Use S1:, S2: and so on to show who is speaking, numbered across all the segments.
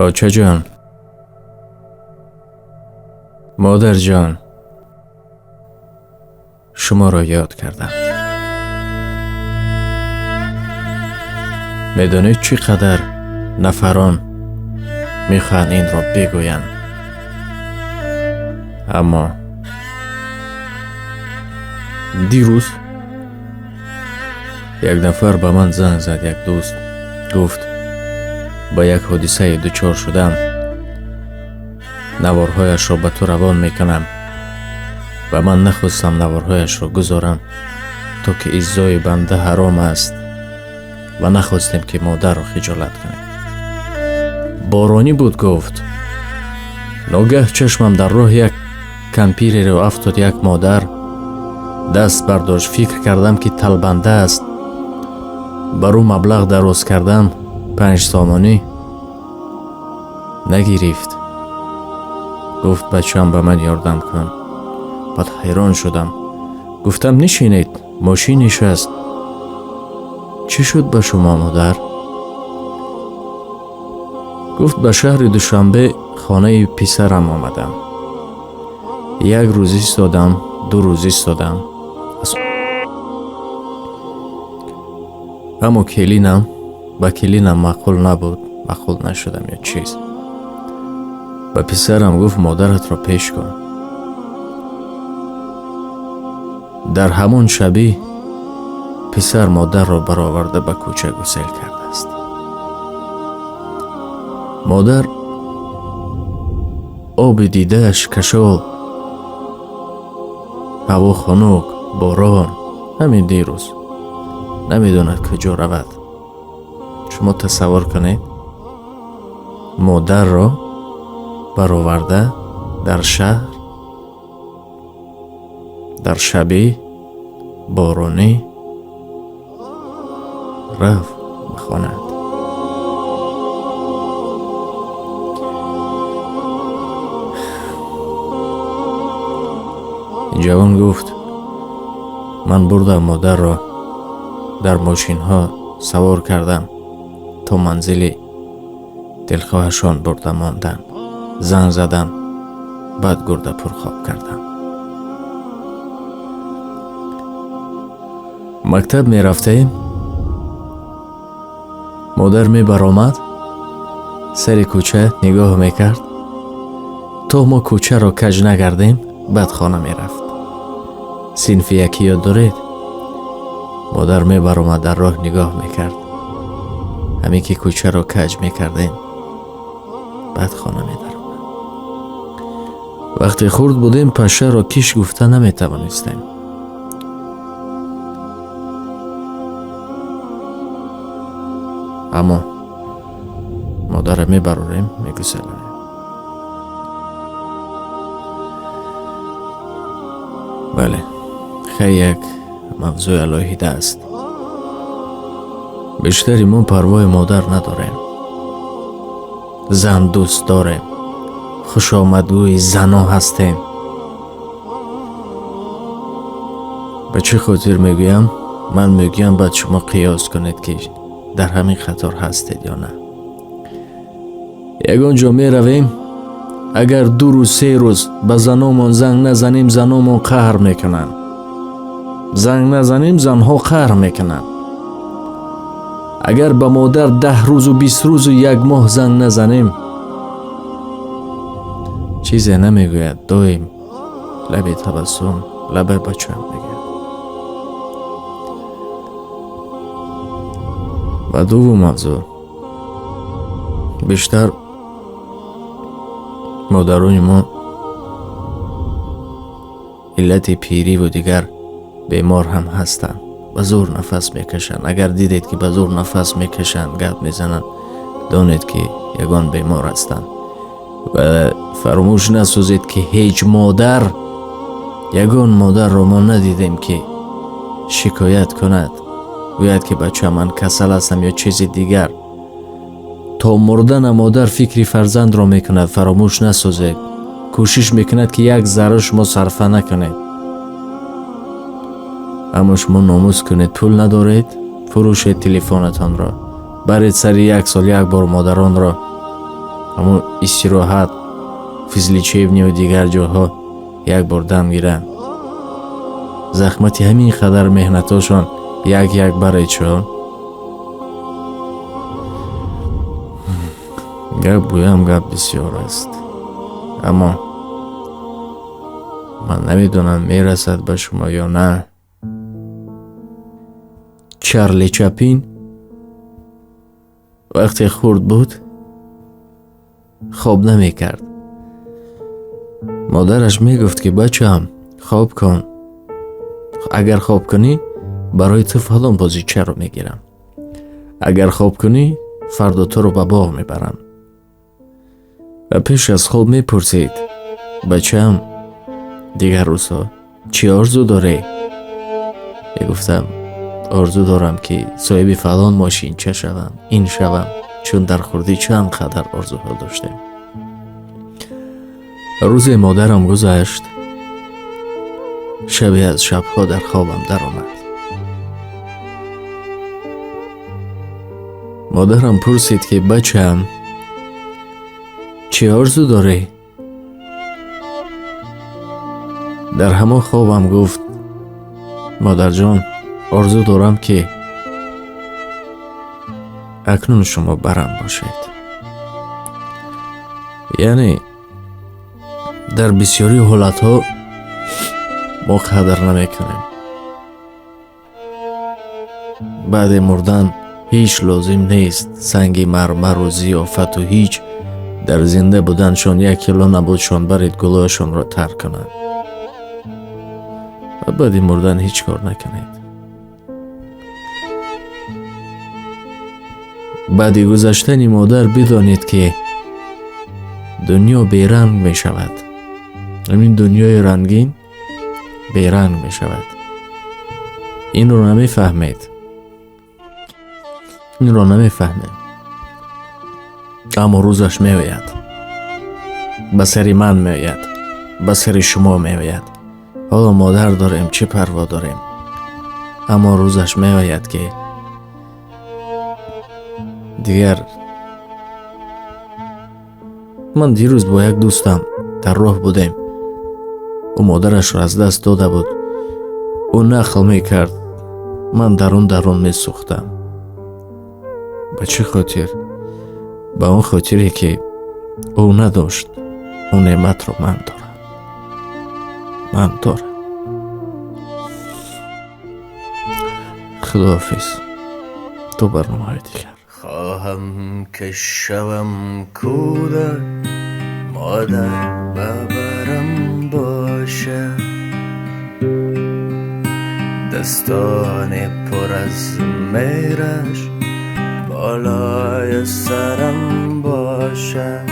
S1: Очаҷон, модарҷон, шуморо ёд кардам. Медонед, чӣ қадар нафарон мехоҳанд инро бигӯянд, аммо дирӯз як нафар ба ман занг зад, як дӯст гуфт: ба як ҳодисае дучор шудам, наворҳояшро ба ту равон мекунам. Ва ман нахостам наворҳояшро гузорам, то ки иззои банда ҳаром аст ва нахостем, ки модарро хиҷолат кунем. Боронӣ буд, гуфт. Ногаҳ чашмам дар роҳ як кампиреро афтод, як модар даст бардошт. Фикр кардам, ки талбанда аст. Бар ӯ маблағ дароз кардам, 5 сомонӣ, нагирифт. Гуфт: «Бачам, ба ман ёрдам кун». Баъд ҳайрон шудам, гуфтам: «Нишинед». Мошин нишаст. «Чӣ шуд ба шумо, модар?» Гуфт: «Ба шаҳри Душанбе хонаи писарам омадам, як рӯз истодам, 2 рӯз истодам, аммо келинам ба келинам маъқул набуд, маъқул нашудам ё чиз. Ба писарам гуфт: модаратро пеш кун». Дар ҳамон шабӣ писар модарро бароварда ба кӯча гусел кардааст. Модар оби дидааш кашол, ҳаво хунук, борон, ҳамин дирӯз, намедонад куҷо равад. Шумо тасаввур кунед, модарро бароварда дар шаҳр дар шаби боронӣ рафт ба хонаат. Ҷавон гуфт: «Ман бурдам модарро, дар мошинҳо савор кардам, то манзили дилхоҳашон бурда мондам, занг задам, баъд гурда пурхоб кардам». Мактаб мерафтаем, модар мебаромад, сари кӯча нигоҳ мекард, то мо кӯчаро каҷ нагардем, баъд хона мерафт. Синфи якӣ ёд доред? Модар мебаромад, дар роҳ нигоҳ мекард, ҳамин ки кӯчаро каҷ мекардем, баъд хона медаромад. Вақте хурд будем, пашшаро киш гуфта наметавонистем. Аммо модарро мебарорем, мегуселонем. Бале, хай, як мавзӯи алоҳида аст. Бештари мо парвои модар надорем, зан дӯст дорем, хушомадгӯи зано ҳастем. Ба чӣ хотир мегӯям? Ман мегӯям, баъд шумо қиёс кунед, ки дар ҳамин қатор ҳастед ё на. Ягон ҷо меравем, агар 2 рӯз, 3 рӯз ба заномон занг назанем, заномон қаҳр мекунанд. Занг назанем, занҳо қаҳр мекунанд. Агар ба модар 10 рӯзу 20 рӯзу як моҳ занг назанем, чизе намегӯяд, доим лаби табассум, лаба бачаам мегӯяд. Ва дуввум мавзӯъ: бештар модарони мо иллати пириву дигар бемор ҳам ҳастанд, ба зӯр нафас мекашанд. Агар дидед, ки ба зӯр нафас мекашанд, гап мезананд, донед, ки ягон бемор ҳастанд. Ва фаромӯш насозед, ки ҳеҷ модар, ягон модарро мо надидем, ки шикоят кунад, гӯяд, ки бача, ман касал ҳастам ё чизи дигар. То мурдана модар фикри фарзандро мекунад, фаромӯш насозед. Кӯшиш мекунад, ки як зарра шумо сарфа накунед. Аммо шумо номус кунед, пул надоред, фурӯшед телефонатонро, баред, сари як сол як бор модаронро Ҳамон истироҳат, физлечебный ва дигар ҷоҳо як бор дам гиранд. Захмати ҳамин қадар меҳнатошон як-як барои чо? Гап гӯям, гап бисёр аст. Аммо ман намедонам мерасад ба шумо ё на. Чарли Чапин вақте хурд буд хоб намекард. Модараш мегуфт, ки бачаам, хоб кун. Агар хоб кунӣ, барои ту фалон бозичаро мегирам. Агар хоб кунӣ, фардо туро ба боғ мебарам. Ва пеш аз хоб мепурсид: бачаам, дигар рӯзҳо чӣ орзу дорӣ? Мегуфтам: орзу дорам, ки соҳиби фалон мошинча шавам, ин шавам, чун дар хурдӣ чанд қадар орзуҳо доштем. Рӯзе модарам гузашт, шабе аз шабҳо дар хобам даромад. Модарам пурсид, ки бачаам, чӣ орзу дорӣ? Дар ҳамон хобам гуфт: модарҷон, орзу дорам, ки акнун шумо барам бошед. Яъне дар бисёри ҳолатҳо мо қадр намекунем. Баъди мурдан ҳеҷ лозим нест санги мармару зиёфату ҳеҷ. Дар зинда буданшон як кило набудшон баред гулоашонро тар кунанд. Ва баъди мурдан ҳеҷ кор накунед. Баъди гузаштани модар бидонед, ки дунё беранг мешавад. Ҳамин дунёи рангин беранг мешавад. Инро намефаҳмед. Инро намефаҳмем. Аммо рӯзаш меояд. Ба сари ман меояд, ба сари шумо меояд. Ҳоло модар дорем, чӣ парво дорем? Аммо рӯзаш меояд, ки дигар. Ман дирӯз бо як дӯстам дар роҳ будем. Ӯ модарашро аз даст дода буд. Ӯ нақл мекард, ман дарун дарун месӯхтам. Ба чӣ хотир? Ба он хотире, ки ӯ надошт, он неъматро ман дорам. Ман дорам. Худоҳофиз. То барномаҳои дигар.
S2: Хоҳам, ки шавам кӯдак, модар ба барам бошад, дастони пур аз меҳраш болои сарам бошад,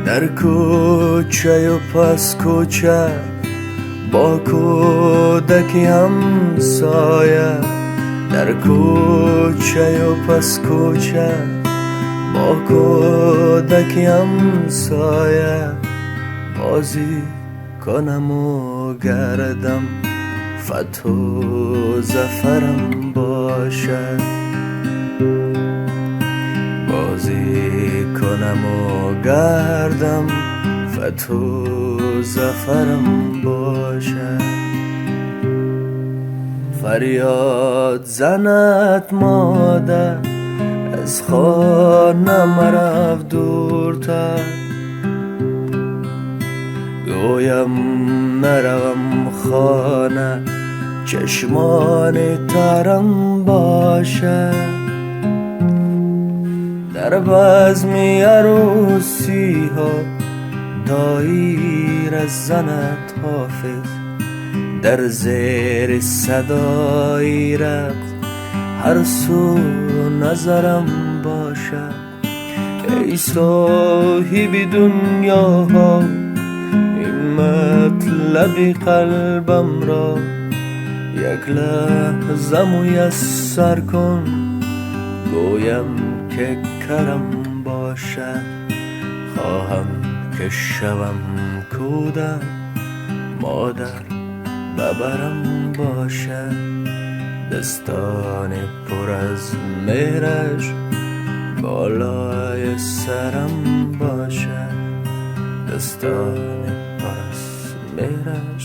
S2: дар кӯчаю пас кӯча бо кӯдаки ҳамсоя, дар кӯчаю пас кӯча бо кӯдаки ҳамсоя бозӣ кунаму гардам, фатҳу зафарам бошад, бозӣ кунаму гардам, фатҳу зафарам бошад. Фарёд занад модар, аз хона марав дуртар, гӯям наравам хона, чашмони тарам бошад. Дар базми арӯсиҳо доира занад ҳофиз, дар зери садои рақс ҳар сӯ назарам бошад. Эй соҳиби дунёҳо, ин матлаби қалбамро як лаҳза муяссар кун, гӯям ки карам бошад. Хоҳам, ки шавам кӯдак, модар ба барам бошад, дастони пур аз меҳраш Болои сарам бошад, дастони пур аз меҳраш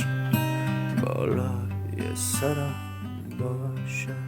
S2: болои сарам бошад.